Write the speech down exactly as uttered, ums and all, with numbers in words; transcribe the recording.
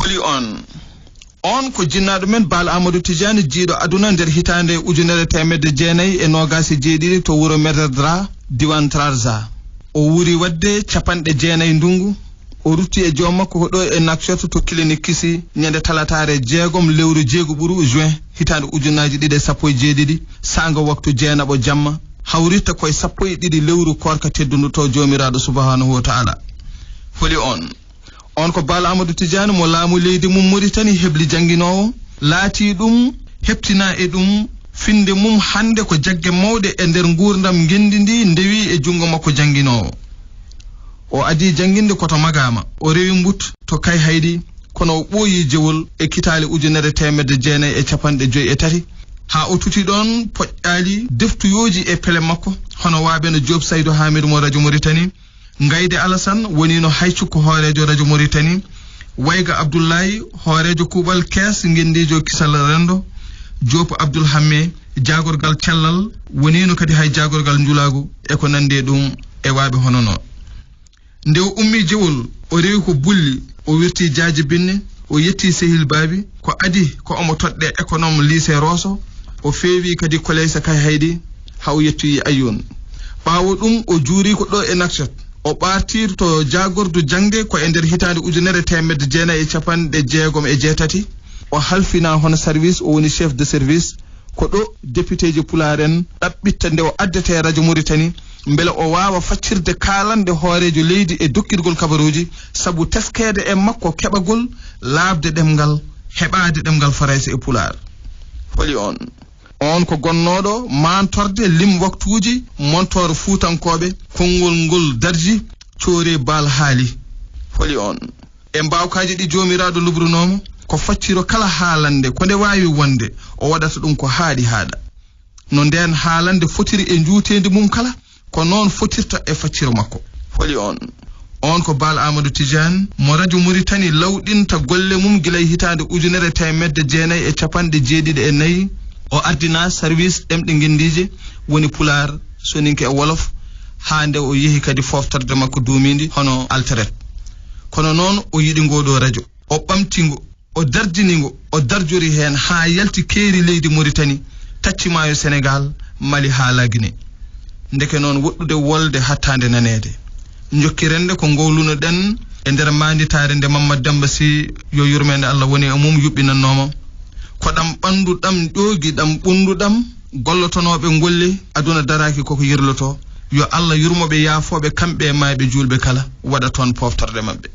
Holi on? On ko jinnaaɗo men Baal Amadou Tidiane, jiiɗo aduna nder hitaande ujunere teemedde jeenayi e noogaas e jeeɗiɗi to wuro Merderdra, diwan Trarza. O wuuri waɗde capanɗe jeenayi ndungu. O rutti e joom makko ko ɗo e Nouakchott to clinique Kisi ñande talataare jeegom lewru jeegoɓuru juin hitaande ujunnaaji ɗiɗi e sappo e jeeɗiɗi, saanga waktu jeenaɓo jamma, hawritta koye sappo e ɗiɗi lewru koorka teddundu to Joomiraaɗo Subhaanahu wa Ta'ala. Holi on? On ko Baal Amadou Tidiane mo laamu leydi mum Mauritanie hebli jannginoowo, laatii ɗum, heptinaa e ɗum, finnde mum hannde ko jagge mawɗe e nder nguurndam ngenndi ndi ndewi e junngo makko jannginoowo. O adii jannginde ko to Magaama, o rewi Mbut to Kayhayɗi, kono o ɓooyii Jewol e kitaale ujunere teemedde jeenayi e capanɗe joyi e tati. Haa o tuti ɗoon, poƴƴaali deftuyooji e pele makko, hono waaɓe no Joob Saydu Haamidu mo Rajo Mauritanie, Ngayde Alasan woniino hay cukko hooreejo Rajo Mauritanie, Wayga Abdullaay hooreejo kuuɓal kees ngenndiijo kisal renndo, Joop Abdul Hamme jaagorgal cellal woniino kadi hay jaagorgal njulaagu e ko nanndi e ɗum e waaɓe hono noon. Nde o ummii Jewol, o rewi ko Bulli, o wirtii Jaaji Binne, o yettii Sehil Baabi, ko adii ko omo toɗɗee économe lycée Rosso, o feewi kadi collège Kayhayɗi, haa o yettoyi Ayoun. Ɓaawo ɗum, o juurii ko ɗo e Nouakchott. O ɓaartii to jaagordu jaŋde ko e nder hitaande ujunere teemedde jeenayi e capanɗe jeegom e jeetati. O halfinaa hono service, o woni chef de service. Ko ɗo depiteeji Pulaar en ɗaɓɓitta nde o addetee Rajo Mauritanie, mbele o waawa faccirde kaalanɗe hooreejo leydi e dokkirgol kabaruuji, sabu teskeede e makko keɓagol laaɓde ɗemngal, heɓaade ɗemngal Farayse e Pulaar. Holi on? On ko gonnooɗo maantorde lim waktuuji montoor Fuutankooɓe, konngol ngol darji, cooree Baal haali. Holi on? E mbaawkaaji ɗi Joomiraaɗo lubrunoo mo, ko facciro kala haalannde, ko nde waawi wonde, o waɗata ɗum ko haaɗi haaɗa. No ndeen haalannde fotiri e njuuteendi mum kala, ko noon fotirta e facciro makko. Holi on? On ko Baal Amadou Tidiane, mo Rajo Mauritanie lawɗinta golle mum gila e hitaande ujunere teemedde jeenayi e capanɗe jeeɗiɗi e nayi. O ardinaa service ɗemɗe ngenndiije, woni Pulaar, Soninke e Wolof, haa nde o yehi kadi fooftorde makko duumiindi hono Alteret. Kono noon o yiɗi ngoo ɗoo rajo. O ɓamti ngo, o darjini ngo, o darjori heen haa yalti keeri leydi Mauritanie, tacci maayo Senegaal, Mali haa Lagine. Ndeke noon woɗɗude wolde hattaande naneede. Njokki rende ko ngowluno-ɗen e nder maanditaare nde Mammad Demmba Sy, yo yurmeende Allah wone e mum, yuɓɓinannoo mo. Ko ɗam ɓanndu ɗam ƴoogi ɗam ɓunndu ɗam, gollotonooɓe ngolle, aduna daraaki koko yirlotoo. Yo Allah yurmo ɓe, yaafoo ɓe, kamɓe e maayɓe juulɓe kala, waɗa toon pooftorde maɓɓe.